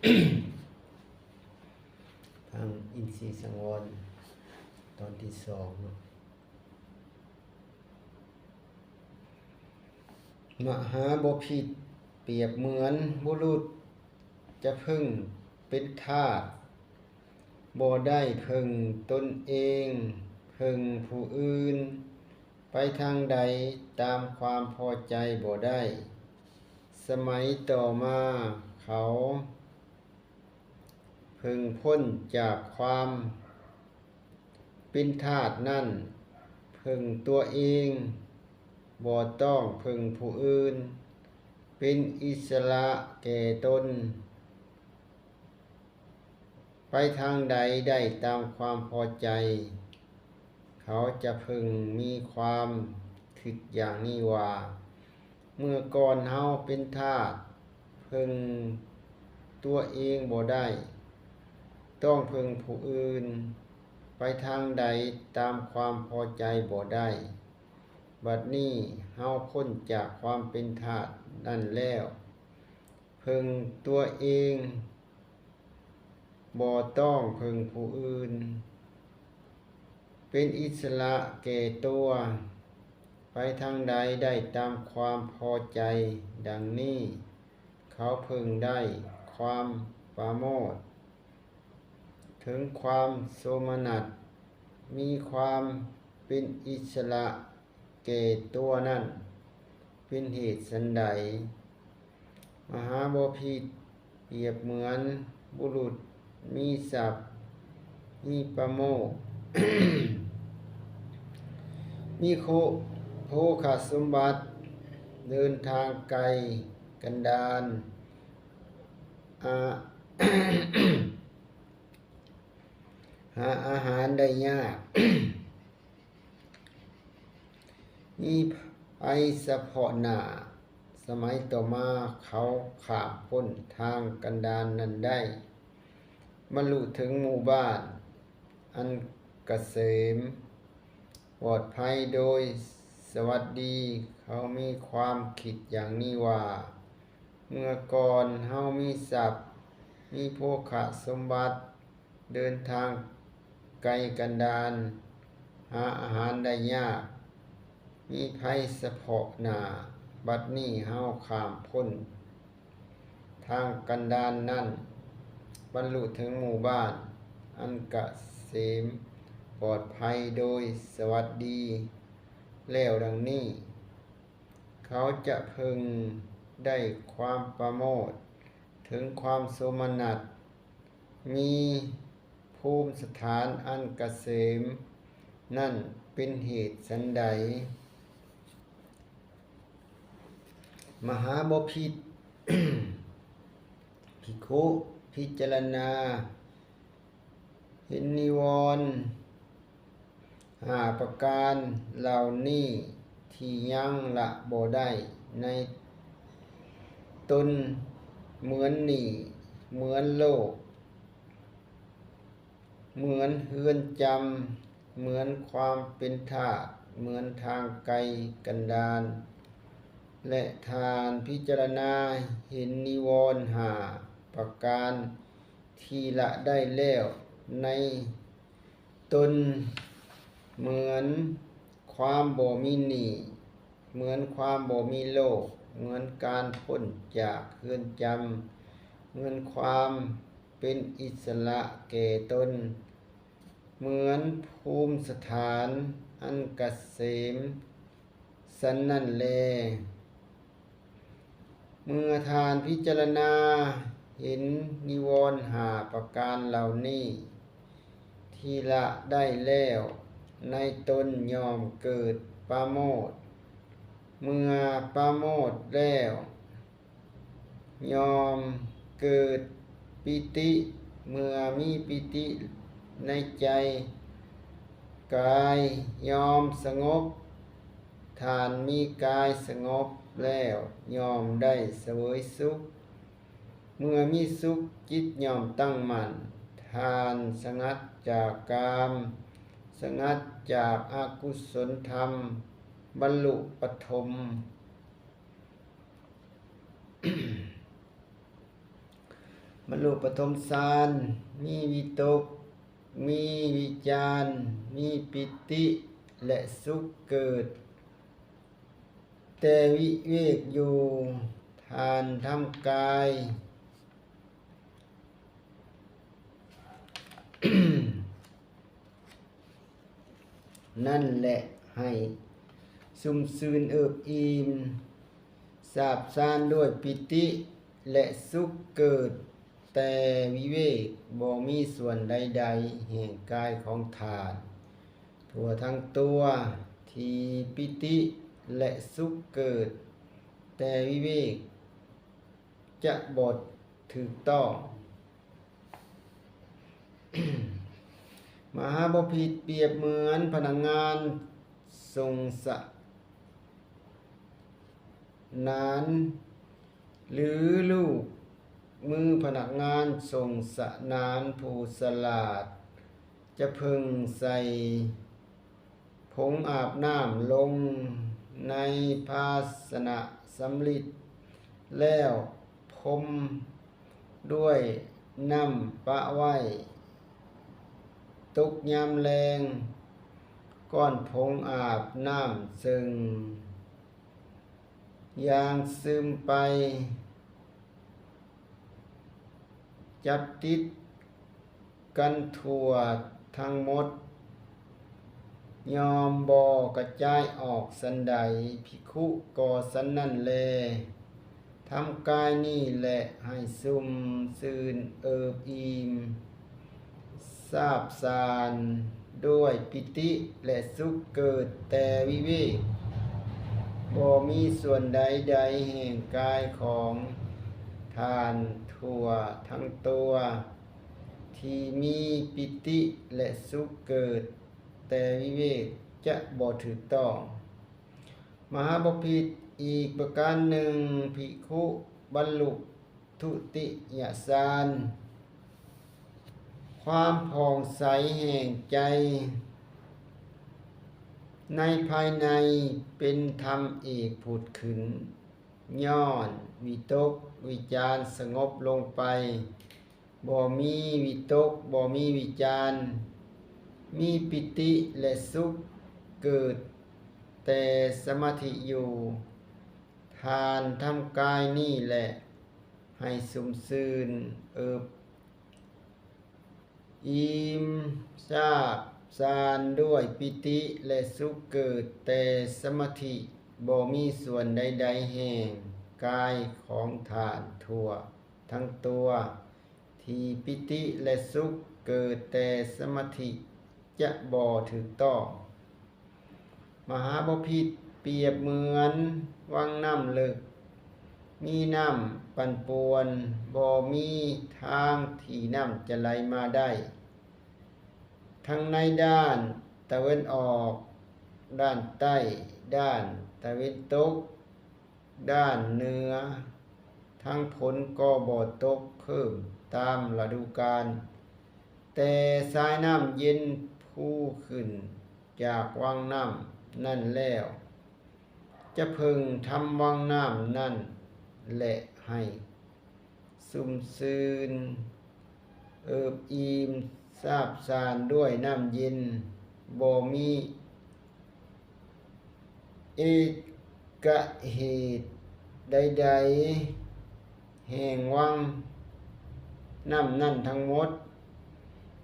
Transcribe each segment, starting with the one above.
ທາງອິນຊີສັງວອນ ຕອນທີສອງເນາະ. ມະຫາບໍພິດປຽບເໝືອນບຸລຸດຈະເພິ່ງເປັນທາດ ບໍ່ໄດ້ເພິ່ງຕົນເອງ, ເພິ່ງຜູ້ອື່ນໄປທາງໃດຕາມຄວາມພໍໃຈບໍ່ໄດ້. ສະໄໝຕໍ່ມາເຂົາ ເພິ່ງພົ້ນຈາກຄວາມເປັນທາດນັ້ນ, ເພິ່ງຕົວເອງ, ບໍ່ຕ້ອງເພິ່ງຜູ້ອື່ນ, ເປັນອິດສະຫຼະແກ່ຕົນ, ໄປທາງໃດໄດ້ຕາມຄວາມພໍໃຈ. ເຂົາຈະເພິ່ງມີຄວາມຄິດຢ່າງນີ້ວ່າ, ເມື່ອກ່ອນເຮົາເປັນທາດ, ເພິ່ງຕົວເອງບໍ່ໄດ້, ຕ້ອງເພິ່ງຜູ້ອື່ນ, ໄປທາງໃດຕາມຄວາມພໍໃຈບໍ່ໄດ້. ບັດນີ້ເຮົາພົ້ນຈາກຄວາມເປັນທາດນັ້ນແລ້ວ, ເພິ່ງຕົວເອງ, ບໍ່ຕ້ອງເພິ່ງຜູ້ອື່ນ, ເປັນອິດສະຫຼະແກ່ຕົວ, ໄປທາງໃດໄດ້ຕາມຄວາມພໍໃຈ. ດັ່ງນີ້ເຂົາເພິ່ງໄດ້ຄວາມປາໂມດ ເຖິງຄວາມໂສມະນັດ, ມີຄວາມເປັນອິດສະຫຼະແກ່ຕົວນັ້ນເປັນເຫດສັນໃດ? ມະຫາບໍພິດປຽບເໝືອນບຸລຸດມີຊັບ, ມີປາໂມກ, ມີໂຄ ໂພຄະສົມບັດ, ເດີນທາງໄກກັນດານ, ອາ ຫາອາຫານໄດ້ຍາກ, ມີໄພສະເພາະໜ້າ. ສະໄໝຕໍ່ມາເຂົາຂ້າມພົ້ນທາງກັນດານນັ້ນໄດ້, ບັນລຸເຖິງໝູ່ບ້ານອັນກະເສມ ປອດໄພໂດຍສະຫວັດດີ. ເຂົາມີຄວາມຄິດຢ່າງນີ້ວ່າ, ເມື່ອກ່ອນເຮົາມີຊັບ, ມີໂພຄະສົມບັດ, ເດີນທາງໄກກັນດານ, ຫາອາຫານໄດ້ຍາກ, ມີໄພສະເພາະໜ້າ. ບັດນີ້ເຮົາຂ້າມພົ້ນທາງກັນດານນັ້ນ, ບັນລຸເຖິງໝູ່ບ້ານອັນກະເສມປອດໄພໂດຍສະຫວັດດີແລ້ວ. ດັ່ງນີ້ເຂົາຈະເພິ່ງໄດ້ຄວາມປາໂມດ ເຖິງຄວາມໂສມະນັດ, ມີພູມສະຖານອັນກະເສມນັ້ນເປັນເຫດສັນໃດ? ມະຫາບໍພິດ ພິກຂຸພິຈາລະນາເຫັນນິວອນ ຫ້າປະການເຫຼົ່ານີ້ທີ່ຍັງລະບໍ່ໄດ້ໃນຕົນ, ເໝືອນໜີ້, ເໝືອນໂລກ, ເໝືອນເຮືອນຈຳ, ເໝືອນຄວາມເປັນທາດ, ເໝືອນທາງໄກກັນດານ ແລະ ທ່ານພິຈາລະນາເຫັນນິວອນຫ້າປະການ ທີ່ລະໄດ້ແລ້ວໃນຕົນ, ເໝືອນຄວາມບໍ່ມີໜີ້, ເໝືອນຄວາມບໍ່ມີໂລກ, ເໝືອນການພົ້ນຈາກເຮືອນຈຳ, ເໝືອນຄວາມເປັນອິດສະຫຼະແກ່ຕົນ, ເໝືອນພູມສະຖານອັນກະເສມ ສັນນັ້ນແລ. ເມື່ອທ່ານພິຈາລະນາເຫັນນິວອນຫ້າປະການເຫຼົ່ານີ້ທີ່ລະໄດ້ແລ້ວໃນຕົນ ຍ່ອມເກີດປາໂມດ, ເມື່ອປາໂມດແລ້ວ ຍ່ອມເກີດປີຕິ, ເມື່ອມີປີຕິໃນໃຈ ກາຍຍ່ອມສະຫງົບ, ທ່ານມີກາຍສະຫງົບແລ້ວ ຍ່ອມໄດ້ສະເຫວີຍສຸກ, ເມື່ອມີສຸກ ຈິດຍ່ອມຕັ້ງໝັ້ນ, ທ່ານສະຫງັດຈາກກາມ, ສະຫງັດຈາກອະກຸສົນທຳ, ບັນລຸປະຖົມ ປະ ບັນລຸປະຖົມສານ, ມີວິຕົກ, ມີວິຈານ, ມີປີຕິ ແລະ ສຸກເກີດ, ແຕ່ວິເວກຢູ່, ທ່ານທຳກາຍ ນັ້ນແຫຼະ ໃຫ້ຊຸ່ມຊື່ນເອິບອີ່ມ ຊາບຊານດ້ວຍປີຕິ ແລະ ສຸກເກີດ, ແຕ່ວິເວກບໍ່ມີສ່ວນໃດໆແຫ່ງກາຍຂອງທ່ານທົ່ວທັງຕົວ ທີ່ປີຕິ ແລະ ສຸກເກີດ, ແຕ່ວິເວກ ຈະບໍ່ຖືກຕ້ອງ. ມະຫາບໍພິດປຽບເໝືອນພະນັກງານສົ່ງສະໜານ ຫຼື ລູກມືພະນັກງານສົ່ງສະໜານຜູ້ສະຫຼາດ ຈະເພິ່ງໃສ່ ຜົງອາບນ້ຳລົງໃນພາຊະນະສຳລິດ ແລ້ວພົມດ້ວຍນ້ຳປະໄວ້. ຕົກຍາມແລງ, ກ້ອນຜົງອາບນ້ຳເຊິ່ງ ຢ່າງຊຶມໄປ ຈັບຕິດກັນທົ່ວທັງໝົດ, ຍອມບໍ່ກະຈາຍອອກສັນໃດ, ພິກຂຸກໍສັນນັ້ນແລ. ທຳກາຍນີ້ແຫຼະໃຫ້ຊຸ່ມຊື່ນເອິບອີ່ມ ຊາບສານດ້ວຍປີຕິ ແລະ ສຸກເກີດ, ແຕ່ວິເວກບໍ່ມີສ່ວນໃດໆແຫ່ງກາຍຂອງທ່ານທົ່ວທັງຕົວ ທີ່ມີປີຕິ ແລະ ສຸກເກີດ, ແຕ່ວິເວກຈະບໍ່ຖືກຕ້ອງ. ມະຫາບໍພິດອີກປະການໜຶ່ງ, ພິກຂຸບັນລຸທຸຕິຍະສານ, ຄວາມຜ່ອງໃສແຫ່ງໃຈໃນພາຍໃນເປັນທຳເອກຜຸດຂຶ້ນ, ຍ້ອນວິຕົກວິຈານສະຫງົບລົງໄປ. ບໍ່ມີວິຕົກ, ບໍ່ມີວິຈານ, ມີປີຕິ ແລະ ສຸກເກີດແຕ່ສະມາທິຢູ່. ທ່ານທຳກາຍນີ້ແຫຼະໃຫ້ຊຸ່ມຊື່ນເອິບອີ່ມຊາບຊານດ້ວຍປີຕິ ແລະ ສຸກເກີດແຕ່ສະມາທິ, ບໍ່ມີສ່ວນໃດໆແຫ່ງກາຍຂອງທ່ານທົ່ວ ທັງຕົວ ທີ່ປີຕິ ແລະ ສຸກເກີດແຕ່ສະມາທິຈະບໍ່ຖືກຕ້ອງ. ມະຫາບໍພິດປຽບເໝືອນວັງນ້ຳເລິກ, ມີນ້ຳປັ່ນປ່ວນ, ບໍ່ມີທາງທີ່ນ້ຳຈະໄຫຼມາໄດ້, ທັງໃນດ້ານຕາເວັນອອກ, ດ້ານໃຕ້, ດ້ານຕາເວັນຕົກ, ດ້ານເໜືອ, ທັງຝົນກໍບໍ່ຕົກເພີ່ມຕາມລະດູການ, ແຕ່ສາຍນ້ຳເຢັນພູຂຶ້ນຈາກວັງນ້ຳນັ້ນແລ້ວ, ຈະເພິ່ງທຳວັງນ້ຳນັ້ນແຫຼະໃຫ້ຊຸ່ມຊື່ນ ເອີບອີ່ມຊາບຊານດ້ວຍນ້ຳເຢັນ, ບໍ່ມີເອກະເຫດໃດໆແຫ່ງວັງນ້ຳນັ້ນທັງໝົດ,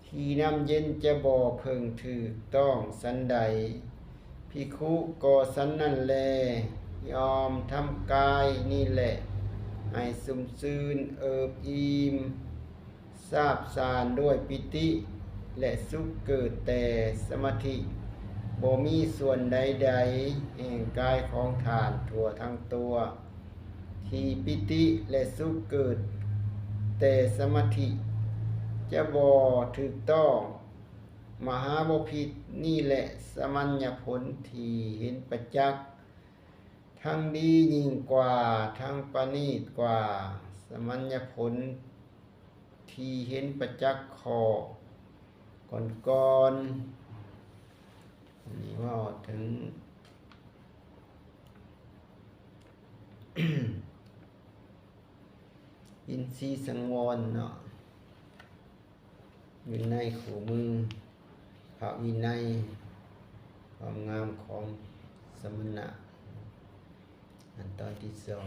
ທີ່ນ້ຳເຢັນຈະບໍ່ເພິ່ງຖືກຕ້ອງສັນໃດ, ພິກຂຸກໍສັນນັ້ນແລ, ຍອມທຳກາຍນີ້ແຫຼະໃຫ້ຊຸ່ມຊື່ນເອີບອີ່ມ ຊາບຊານດ້ວຍປີຕິ ແລະ ສຸກເກີດແຕ່ສະມາທິ, ບໍ່ມີສ່ວນໃດໆແຫ່ງກາຍຂອງທ່ານທົ່ວທັງຕົວ ທີ່ປີຕິ ແລະ ສຸກເກີດແຕ່ສະມາທິ ຈະບໍ່ຖືກຕ້ອງ. ມະຫາບໍພິດນີ້ແຫຼະສະມັນຍະຜົນທີ່ເຫັນປະຈັກ ທັງດີຍິ່ງກວ່າ, ທັງປະນີດກວ່າສະມັນຍະຜົນທີ່ເຫັນປະຈັກຂໍ້ກ່ອນໆ. ອັນນີ້ເວົ້າເຖິງ ອິນຊີສັງວອນເນາະ ວິໄນຄູ່ມື ພະວິໄນ ຄວາມງາມຂອງສະມະນະ ອັນຕອນທີສອງ